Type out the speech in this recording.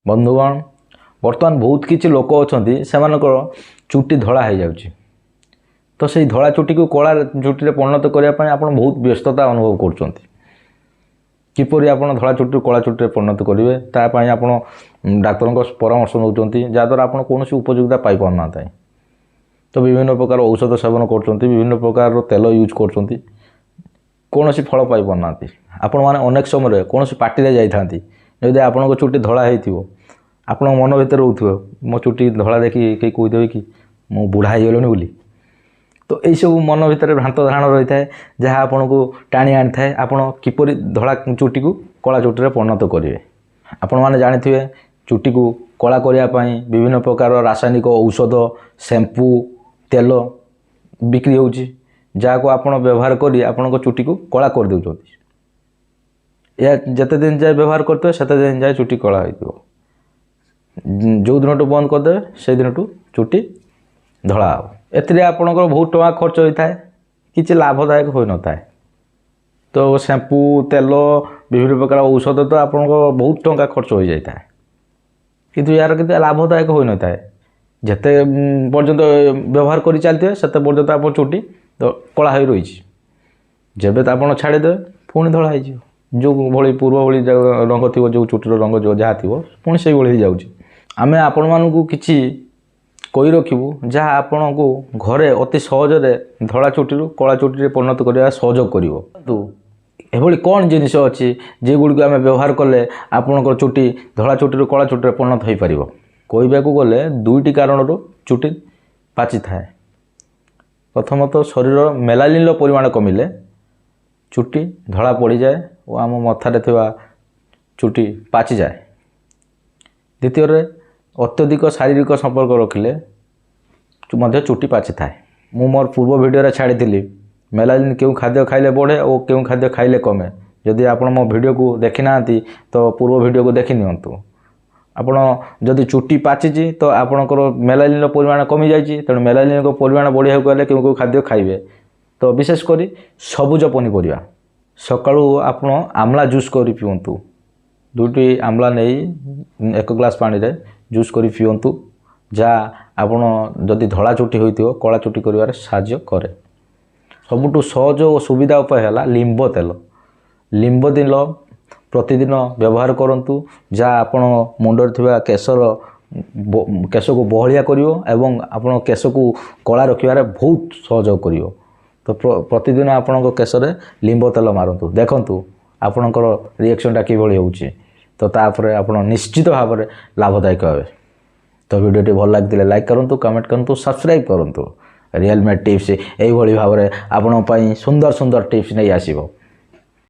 ବନ୍ଧୁଗଣ, ବର୍ତ୍ତମାନ ବହୁତ କିଛି ଲୋକ ଅଛନ୍ତି, ସେମାନଙ୍କର ଚୁଟି ଧଳା ହେଇଯାଉଛି। ତ ସେଇ ଧଳା ଚୁଟିକୁ କଳା ଚୁଟିରେ ପରିଣତ କରିବା ପାଇଁ ଆପଣ ବହୁତ ବ୍ୟସ୍ତତା ଅନୁଭବ କରୁଛନ୍ତି। କିପରି ଆପଣ ଧଳା ଚୁଟିରୁ କଳା ଚୁଟିରେ ପରିଣତ କରିବେ, ତା ପାଇଁ ଆପଣ ଡାକ୍ତରଙ୍କ ପରାମର୍ଶ ନେଉଛନ୍ତି, ଯାହାଦ୍ୱାରା ଆପଣ କୌଣସି ଉପଯୋଗିତା ପାଇପାରୁନାହାନ୍ତି। ତ ବିଭିନ୍ନ ପ୍ରକାର ଔଷଧ ସେବନ କରୁଛନ୍ତି, ବିଭିନ୍ନ ପ୍ରକାରର ତେଲ ୟୁଜ୍ କରୁଛନ୍ତି, କୌଣସି ଫଳ ପାଇପାରୁନାହାନ୍ତି। ଆପଣମାନେ ଅନେକ ସମୟରେ କୌଣସି ପାର୍ଟିରେ ଯାଇଥାନ୍ତି, ଯଦି ଆପଣଙ୍କ ଚୁଟି ଧଳା ହେଇଥିବ, ଆପଣଙ୍କ ମନ ଭିତରେ ରହୁଥିବ, ମୋ ଚୁଟି ଧଳା ଦେଖି କେହି କହୁଥିବେ କି ମୁଁ ବୁଢ଼ା ହେଇଗଲିଣି ବୋଲି। ତ ଏଇସବୁ ମନ ଭିତରେ ଭ୍ରାନ୍ତ ଧାରଣା ରହିଥାଏ, ଯାହା ଆପଣଙ୍କୁ ଟାଣି ଆଣିଥାଏ ଆପଣ କିପରି ଧଳା ଚୁଟିକୁ କଳା ଚୁଟିରେ ପରିଣତ କରିବେ। ଆପଣମାନେ ଜାଣିଥିବେ, ଚୁଟିକୁ କଳା କରିବା ପାଇଁ ବିଭିନ୍ନ ପ୍ରକାର ରାସାୟନିକ ଔଷଧ, ଶ୍ୟାମ୍ପୁ, ତେଲ ବିକ୍ରି ହେଉଛି, ଯାହାକୁ ଆପଣ ବ୍ୟବହାର କରି ଆପଣଙ୍କ ଚୁଟିକୁ କଳା କରିଦେଉଛନ୍ତି। ଏହା ଯେତେ ଦିନ ଯାଏ ବ୍ୟବହାର କରୁଥିବେ, ସେତେ ଦିନ ଯାଏ ଚୁଟି କଳା ହେଇଥିବ। ଯେଉଁ ଦିନଠୁ ବନ୍ଦ କରିଦେବେ, ସେଇ ଦିନଠୁ ଚୁଟି ଧଳା ହେବ। ଏଥିରେ ଆପଣଙ୍କର ବହୁତ ଟଙ୍କା ଖର୍ଚ୍ଚ ହୋଇଥାଏ, କିଛି ଲାଭଦାୟକ ହୋଇନଥାଏ। ତ ଶ୍ୟାମ୍ପୁ, ତେଲ, ବିଭିନ୍ନ ପ୍ରକାର ଔଷଧ, ତ ଆପଣଙ୍କ ବହୁତ ଟଙ୍କା ଖର୍ଚ୍ଚ ହୋଇଯାଇଥାଏ, କିନ୍ତୁ ଏହାର କିନ୍ତୁ ଲାଭଦାୟକ ହୋଇନଥାଏ। ଯେତେ ପର୍ଯ୍ୟନ୍ତ ବ୍ୟବହାର କରି ଚାଲିଥିବେ, ସେତେ ପର୍ଯ୍ୟନ୍ତ ଆପଣ ଚୁଟି କଳା ହୋଇ ରହିଛି। ଯେବେ ତ ଆପଣ ଛାଡ଼ିଦେବେ, ପୁଣି ଧଳା ହେଇଯିବ। ଯେଉଁ ଭଳି ପୂର୍ବ ଭଳି ରଙ୍ଗ ଥିବ, ଯେଉଁ ଚୁଟିର ରଙ୍ଗ ଯେଉଁ ଯାହା ଥିବ, ପୁଣି ସେଇଭଳି ହେଇଯାଉଛି। ଆମେ ଆପଣମାନଙ୍କୁ କିଛି କହି ରଖିବୁ, ଯାହା ଆପଣଙ୍କୁ ଘରେ ଅତି ସହଜରେ ଧଳା ଚୁଟିରୁ କଳା ଚୁଟିରେ ପରିଣତ କରିବା ସହଯୋଗ କରିବ। କିନ୍ତୁ ଏଭଳି କ'ଣ ଜିନିଷ ଅଛି, ଯେଉଁଗୁଡ଼ିକୁ ଆମେ ବ୍ୟବହାର କଲେ ଆପଣଙ୍କର ଚୁଟି ଧଳା ଚୁଟିରୁ କଳା ଚୁଟିରେ ପରିଣତ ହୋଇପାରିବ? କହିବାକୁ ଗଲେ ଦୁଇଟି କାରଣରୁ ଚୁଟି ପାଚିଥାଏ। ପ୍ରଥମତଃ, ଶରୀରର ମେଲାନିନ୍ର ପରିମାଣ କମିଲେ ଚୁଟି ଧଳା ପଡ଼ିଯାଏ ଓ ଆମ ମଥାରେ ଥିବା ଚୁଟି ପାଚିଯାଏ। ଦ୍ୱିତୀୟରେ, ଅତ୍ୟଧିକ ଶାରୀରିକ ସମ୍ପର୍କ ରଖିଲେ ମଧ୍ୟ ଚୁଟି ପାଚିଥାଏ। ମୁଁ ମୋର ପୂର୍ବ ଭିଡ଼ିଓରେ ଛାଡ଼ିଥିଲି ମେଲାନିନ୍ କେଉଁ ଖାଦ୍ୟ ଖାଇଲେ ବଢ଼େ ଓ କେଉଁ ଖାଦ୍ୟ ଖାଇଲେ କମେ। ଯଦି ଆପଣ ମୋ ଭିଡ଼ିଓକୁ ଦେଖିନାହାନ୍ତି, ତ ପୂର୍ବ ଭିଡ଼ିଓକୁ ଦେଖି ନିଅନ୍ତୁ। ଆପଣ ଯଦି ଚୁଟି ପାଚିଛି, ତ ଆପଣଙ୍କର ମେଲାନିନ୍ର ପରିମାଣ କମିଯାଇଛି। ତେଣୁ ମେଲାନିନ୍ର ପରିମାଣ ବଢ଼ିବାକୁ ହେଲେ କେଉଁ କେଉଁ ଖାଦ୍ୟ ଖାଇବେ? ତ ବିଶେଷ କରି ସବୁଜ ପନିପରିବା। ସକାଳୁ ଆପଣ ଆମ୍ଲା ଜୁସ୍ କରି ପିଅନ୍ତୁ। ଦୁଇଟି ଆମ୍ଲା ନେଇ ଏକ ଗ୍ଲାସ୍ ପାଣିରେ ଜୁସ୍ କରି ପିଅନ୍ତୁ, ଯାହା ଆପଣ ଯଦି ଧଳା ଚୁଟି ହୋଇଥିବ, କଳା ଚୁଟି କରିବାରେ ସାହାଯ୍ୟ କରେ। ସବୁଠୁ ସହଜ ଓ ସୁବିଧା ଉପାୟ ହେଲା ଲିମ୍ବ ତେଲ। ଲିମ୍ବ ତେଲ ପ୍ରତିଦିନ ବ୍ୟବହାର କରନ୍ତୁ, ଯାହା ଆପଣ ମୁଣ୍ଡରେ ଥିବା କେଶର କେଶକୁ ବହଳିଆ କରିବ ଏବଂ ଆପଣ କେଶକୁ କଳା ରଖିବାରେ ବହୁତ ସହଯୋଗ କରିବ। ତ ପ୍ରତିଦିନ ଆପଣଙ୍କ କେଶରେ ଲିମ୍ବ ତେଲ ମାରନ୍ତୁ, ଦେଖନ୍ତୁ ଆପଣଙ୍କର ରିଆକ୍ସନ୍ଟା କିଭଳି ହେଉଛି। ତ ତାପରେ ଆପଣ ନିଶ୍ଚିତ ଭାବରେ ଲାଭଦାୟକ ହେବେ। ତ ଭିଡ଼ିଓଟି ଭଲ ଲାଗିଥିଲେ ଲାଇକ୍ କରନ୍ତୁ, କମେଣ୍ଟ କରନ୍ତୁ, ସବସ୍କ୍ରାଇବ୍ କରନ୍ତୁ। ରିଅଲ୍ ମେଡ୍ ଟିପ୍ସ ଏଇଭଳି ଭାବରେ ଆପଣଙ୍କ ପାଇଁ ସୁନ୍ଦର ସୁନ୍ଦର ଟିପ୍ସ ନେଇ ଆସିବ।